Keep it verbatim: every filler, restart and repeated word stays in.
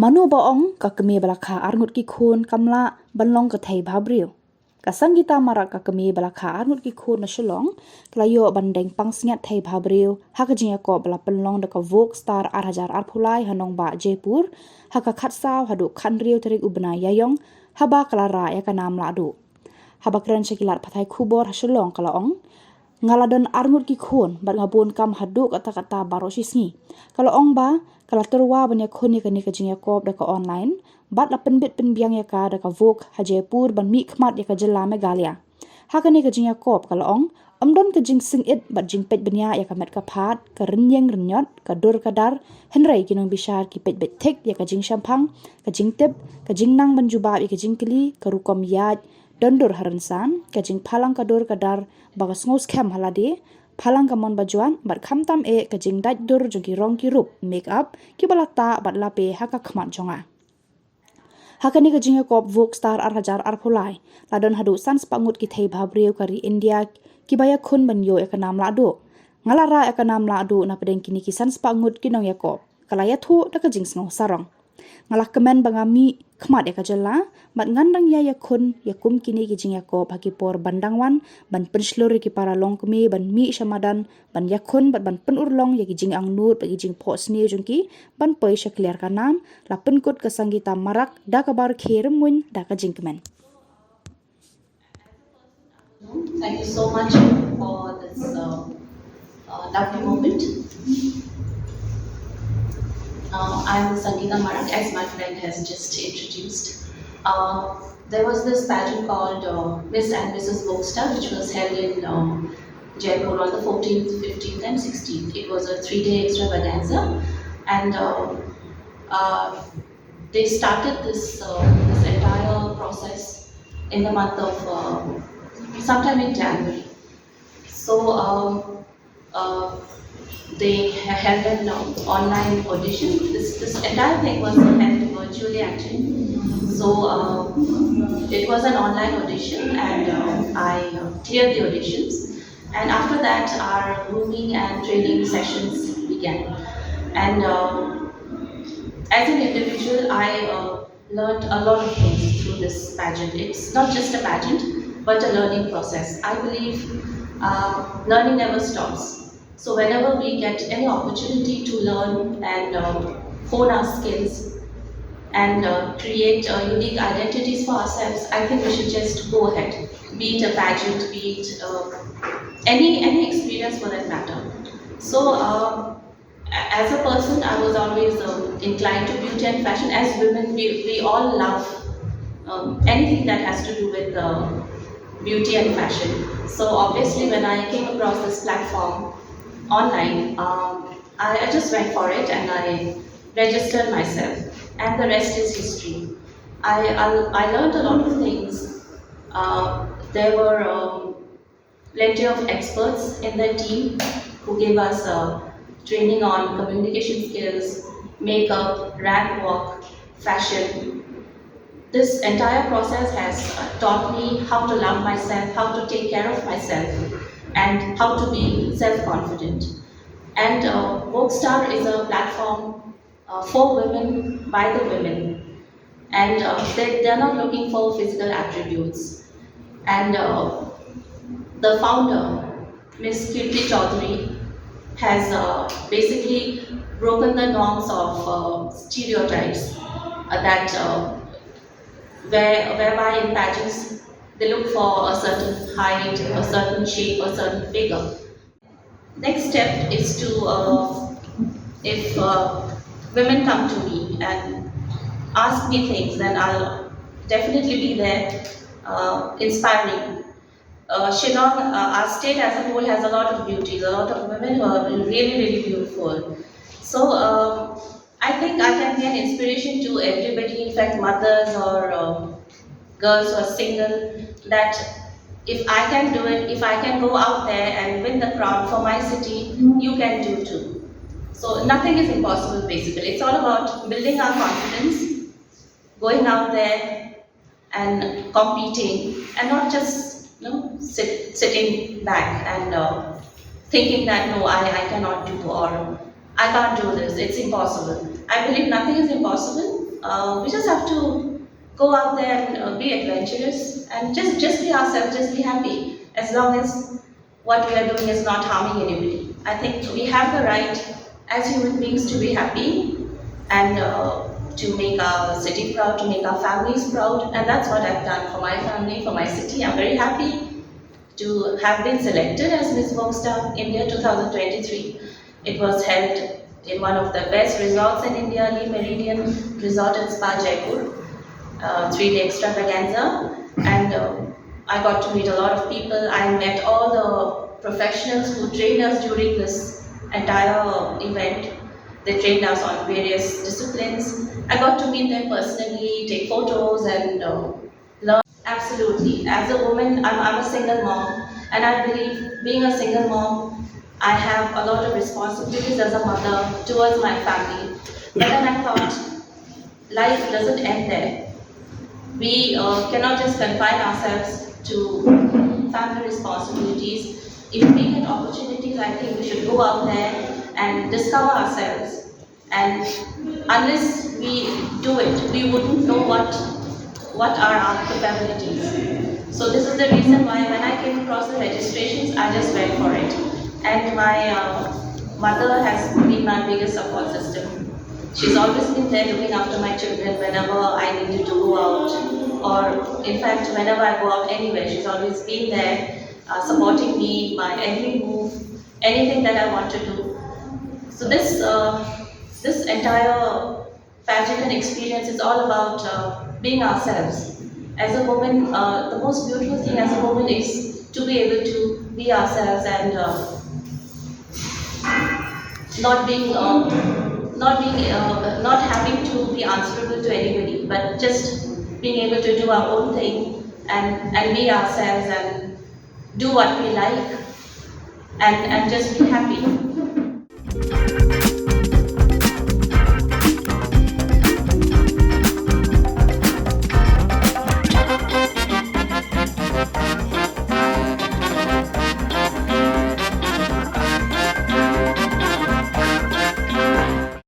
Mano ba ong ka kmie ba la kha arngut ki khun kam lah ban long ka thei bhabriew. Ka Sangeeta Marak, ka kmie ba la kha arngut ki khun na Shillong, ka la ïoh ban deng pansngiat thei bhabriew ha ka jingïakob ba la pynlong da ka Vogue Star ar hajar arphew lai ha nongbah Jaipur ha ka khatsaw haduh khathynriew tarik u bnai Ïaïong, haba ka la rah ïa ka nam lahduh. Haba kren sha ki lad pathai khubor ha Shillong, ka la ong, nga la don arngut ki khun bad nga bun kam haduh katta katta baroh shi sngi. Ka la ong ba ka la tyrwa ban ïakhun ïa kane ka jingïakob da ka online bad la pynbit pynbiang ïa ka da ka Vogue ha Jaipur ban mihkhmat ïa ka jylla Meghalaya. Ha kane ka jingïakob, ka la ong, ym don ka jingsngewsih bad jingpeit bniah ïa ka met ka phad, ka rynïeng rynñiot, ka dur ka dar, hynrei ki nongbishar ki peit beit thik ïa ka jingshemphang, ka jingtip, ka jingnang ban jubab ïa ka jingkylli, ka rukom ïaid don dur ha rynsan, ka jingphalang ka dur ka dar ba ka sngewskhem ha lade, phalang ka mon ba juan, bad khamtam eh ka jingdait dur jong ki rong ki rup, make up, kiba la tah bad la plie ha ka khmat jong nga. Ha kane ka jingïakob Vogue Star ar hajar arphew lai, la don haduh san spah ngut ki thei bhabriew ka ri India kiba ïakhun ban ïoh ïa ka nam lahduh. Nga la rah ïa ka nam lahduh napdeng kine ki san spah ngut ki nongïakob. Ka la ïathuh da ka jingsngew sarong. Nga la kmen ba nga mihkhmat ïa ka jylla, bad ngan dang ïai ïakhun ïa kum kine ki jingïakob ha ki por ban dang wan, ban pynshlur ïa ki para longkmie ban mih sha madan, ban ïakhun bad ban pynurlong ïa ki jingangnud bad ki jingphohsniew jong ki ban poi sha kliar ka nam, la pynkut ka Sangeeta Marak da kaba rkhie rymuiñ da ka jingkmen. Thank you so much for this uh, uh, lovely moment. Uh, I'm Sangeeta Marak, as my friend has just introduced. Uh, there was this pageant called uh, Miss and Missus Vogue Star, which was held in uh, Jaipur on the fourteenth, fifteenth, and sixteenth. It was a three day extravaganza, and uh, uh, they started this, uh, this entire process in the month of uh, sometime in January. So um, uh, they held an uh, online audition. This, this entire thing was held virtually, actually. So uh, it was an online audition, and uh, I uh, cleared the auditions. And after that, our grooming and training sessions began. And uh, as an individual, I uh, learned a lot of things through this pageant. It's not just a pageant, but a learning process. I believe uh, learning never stops. So whenever we get any opportunity to learn and uh, hone our skills and uh, create uh, unique identities for ourselves, I think we should just go ahead. Be it a pageant, be it uh, any any experience for that matter. So. Uh, as a person, I was always um, inclined to beauty and fashion. As women, we, we all love um, anything that has to do with uh, beauty and fashion. So obviously, when I came across this platform online, um, I, I, just went for it and I registered myself. And the rest is history. I, I, I learned a lot of things. Uh, there were um, plenty of experts in the team who gave us uh, training on communication skills, makeup, ramp walk, fashion. This entire process has uh, taught me how to love myself, how to take care of myself, and how to be self confident. And uh, Vogue Star is a platform uh, for women, by the women. And uh, they, they're not looking for physical attributes. And uh, the founder, Miss Kirti Chaudhary, has uh, basically broken the norms of uh, stereotypes uh, that uh, where, whereby in pageants they look for a certain height, a certain shape, a certain figure. Next step is to, uh, if uh, women come to me and ask me things, then I'll definitely be there, uh, inspiring. Uh, Shillong, uh, our state as a whole has a lot of beauties, a lot of women who are really, really beautiful. So uh, I think I can be an inspiration to everybody, in fact, mothers or uh, girls who are single, that if I can do it, if I can go out there and win the crown for my city, you can do too. So nothing is impossible basically. It's all about building our confidence, going out there and competing, and not just you know sit, sitting back and uh, thinking that no, I, I cannot do or I can't do this, it's impossible. I believe nothing is impossible. Uh, we just have to go out there and uh, be adventurous and just, just be ourselves, just be happy. As long as what we are doing is not harming anybody. I think we have the right as human beings to be happy and uh, to make our city proud, to make our families proud. And that's what I've done for my family, for my city. I'm very happy to have been selected as Miss Vogue Star India two thousand twenty-three. It was held in one of the best resorts in India, Le Méridien Resort and Spa Jaipur, uh, three-day extravaganza, and uh, I got to meet a lot of people. I met all the professionals who trained us during this entire event. They trained us on various disciplines. I got to meet them personally, take photos, and uh, learn. Absolutely. As a woman, I'm, I'm a single mom, and I believe being a single mom, I have a lot of responsibilities as a mother towards my family. But then I thought, life doesn't end there. We uh, cannot just confine ourselves to family responsibilities. If we get opportunities, I think we should go out there and discover ourselves. And unless we do it, we wouldn't know what what are our capabilities. So this is the reason why when I came across the registrations, I just went for it. And my uh, mother has been my biggest support system. She's always been there looking after my children whenever I needed to go out, or in fact, whenever I go out anywhere, she's always been there uh, supporting me, my every move, anything that I want to do. So this uh, this entire pageant and experience is all about uh, being ourselves. As a woman, uh, the most beautiful thing as a woman is to be able to be ourselves and uh, not being uh, not being uh, not having to be answerable to anybody, but just being able to do our own thing and and be ourselves and do what we like and and just be happy.